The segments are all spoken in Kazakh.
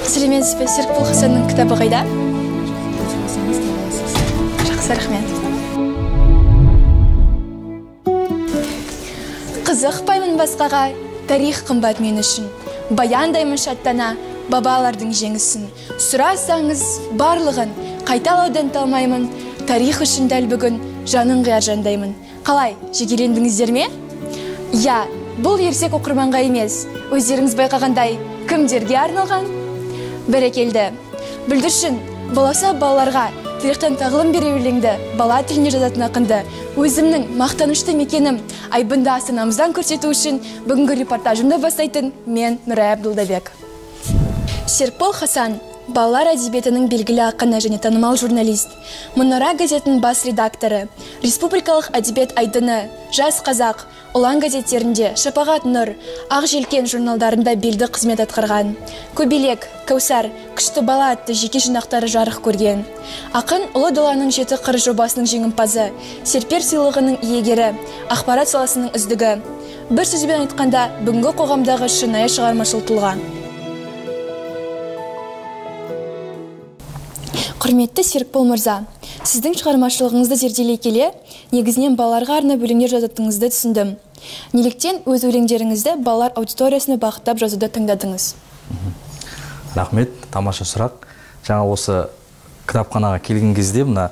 Сәлеметсіз бе, Серікбол Хасанның кітабы қайда? Жақсы, рахмет. Қызықпаймын басқаға, тарих қымбат мен үшін. Баяндаймын шаттана бабалардың жеңісін. Сұрасаңыз барлығын қайталаудан талмаймын. Тарих үшін дәл бүгін жанын қияр жандаймын. Қалай, жекелендіңіздер ме? Иә, бұл ерсек оқырманға емес. Өздеріңіз байқағандай, кімдерге арналған? Бәрекелді. Бүлдіршін, боласа балаларға тарихтан тағылым бере өлеңді, бала тіліне жазатын ақынды, өзімнің мақтанышты мекенім айбынды астанамыздан көрсету үшін бүгінгі репортажымды бастайтын мен Нұрай Абдулдабек. Серікбол Хасан балалар әдебиетінің белгілі ақыны және танымал журналист, Мұнара газетінің бас редакторы, республикалық әдебиет айдыны, Жас қазақ, Ұлан газеттерінде, Шапағат Нұр, Ақ желкен журналдарында белді қызмет атқарған. Көбелек, Кәусар, Күшті бала атты жеке жинақтары жарық көрген. Ақын Ұлы даланың жеті қыры жобасының жеңімпазы, Серпер сыйлығының иегері, ақпарат саласының үздігі. Бір сөзбен айтқанда, бүгінгі қоғамдағы шынайы шығармашыл тұлға. Құрметті Серікбол мырза, сіздің шығармашылығыңызды зерделей келе, негізінен балаларға арнап өлеңдер жазатыныңызды түсіндім. Неліктен өз өлеңдеріңізді балалар аудиториясына бағыттап жазуды таңдадыңыз? Рахмет, тамаша сұрақ. Жаңа осы кітапханаға келген кезде мына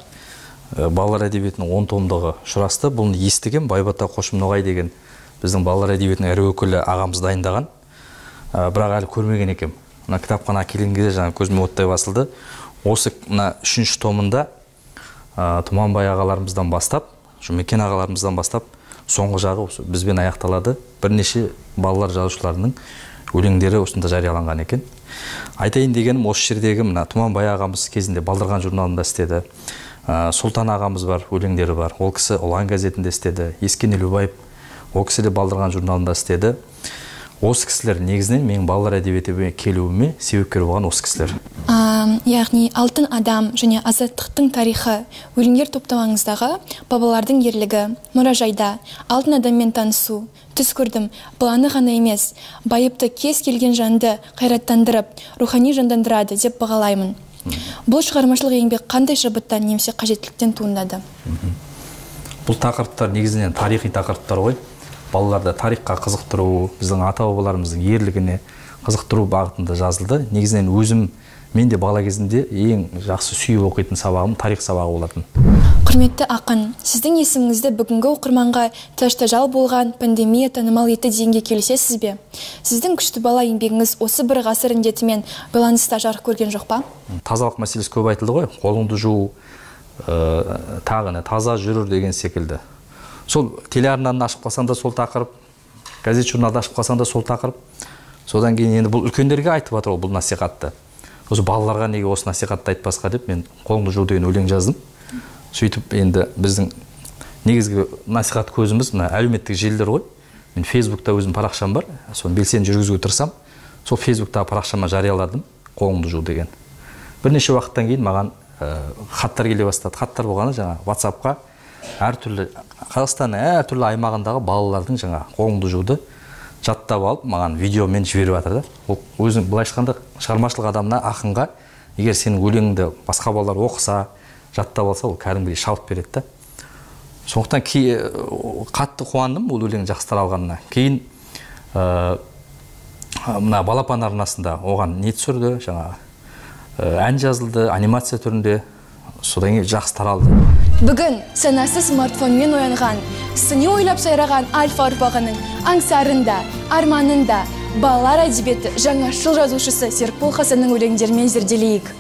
балалар әдебиетінің 10 томдығы ұшырасты. Бұны естіген Байбата Қошымноғай деген біздің балалар әдебиетінің ірі өкілі ағамыз дайындаған. Бірақ әлі көрмеген екенмін. Мына кітапханаға келген кезде жаңа көзіме оттай басылды. Осы мына 3-ші томында Тұманбай ағаларымыздан бастап, Жұмекен ағаларымыздан бастап, соңғы жағы осы бізбен аяқталады. Бірнеше балалар жазушыларының өлеңдері осында жарияланған екен. Айтайын дегенім, осы жердегі мына Тұманбай ағамыз кезінде Балдырған журналында істеді. Сұлтан ағамыз бар, өлеңдері бар. Ол кісі Ұлан газетінде істеді. Ескен Елубаев, ол кісі де Балдырған журналында істеді. Осы кісілер негізінен менің балалар әдебиетіне келуіме себепкер болған осы кісілер. Яғни Алтын адам және Азаттықтың тарихы өлеңдер топтамаңыздағы бабалардың ерлігі, мұражайда, Алтын адаммен танысу, түс көрдім, баланы ғана емес, байыпты кез келген жанды қайраттандырып, рухани жандандырады деп бағалаймын. Бұл шығармашылық еңбек қандай шабыттан немесе қажеттіліктен туындады? Бұл тақырыптар негізінен тарихи тақырыптар ғой. Балаларды тарихқа қызықтыру, біздің ата-бабаларымыздың ерлігіне қызықтыру бағытында жазылды. Негізінен өзім, мен де бала кезімде ең жақсы сүйіп оқитын сабағым тарих сабағы болатын. Құрметті ақын, сіздің есіміңізді бүгінгі оқырманға тәж-тажал болған пандемия танымал етті дегенге келісесіз бе? Сіздің күшті бала еңбегіңіз осы бір ғасыр індетімен байланыста жарық көрген жоқ па? Тазалық мәселесі көп айтылды ғой, қолыңды жуу, тағы не, таза жүру деген секілді. Сол телеарнаны ашып қалсаң да сол тақырып, газет журналды ашып қалсаң да сол тақырып. Содан кейін енді бұл үлкендерге айтып жатыр ғой бұл насихатты. Осы балаларға неге осы насихатты айтпасқа деп мен қолыңды жу деген өлең жаздым. Сөйтіп енді біздің негізгі насихат көзіміз мына әлеуметтік желілер ғой. Мен Фейсбукта өзім парақшам бар, соны белсенді жүргізуге тырысамын. Сол Фейсбуктағы парақшама жарияладым қолыңды жу деген. Бірнеше уақыттан кейін маған хаттар келе бастады. Хаттар болғаны жаңа WhatsApp-қа әртүрлі Қазақстанның әртүрлі аймағындағы балалардың жаңа қолыңды жуды жаттап алып маған видеомен жіберіп жатыр да. Ол өзің былайша айтқанда шығармашылық адамына, ақынға егер сенің өлеңіңді басқа балалар оқыса, жаттап алса, ол кәдімгідей шабыт береді да. Сондықтан қатты қуандым ол өлең жақсы таралғанына. Кейін мына Балапан арнасында оған не түсірді, жаңа ән жазылды, анимация түрінде, содан кейін жақсы таралды. Бүгін санасы смартфонмен оянған, сыни ойлап сайраған альфа ұрпағының аңсарында, арманында балалар әдебиеті жаңашыл жазушысы Серікбол Хасанның өлеңдерімен зерделейік.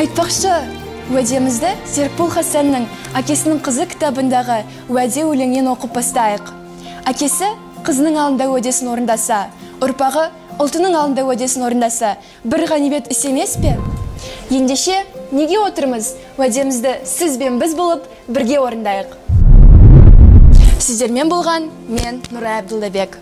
Айтпақшы, уәдемізді Серікбол Хасанның Әкесінің қызы кітабындағы уәде өлеңінен оқып бастайық. Әкесі қызының алдында уәдесін орындаса, ұрпағы ұлтының алдында уәдесін орындаса, бір ғанибет іс емес пе? Ендеше, неге отырмыз? Уәдемізді сіз бен біз болып бірге орындайық. Сіздермен болған мен Нұрай Абдулдабек.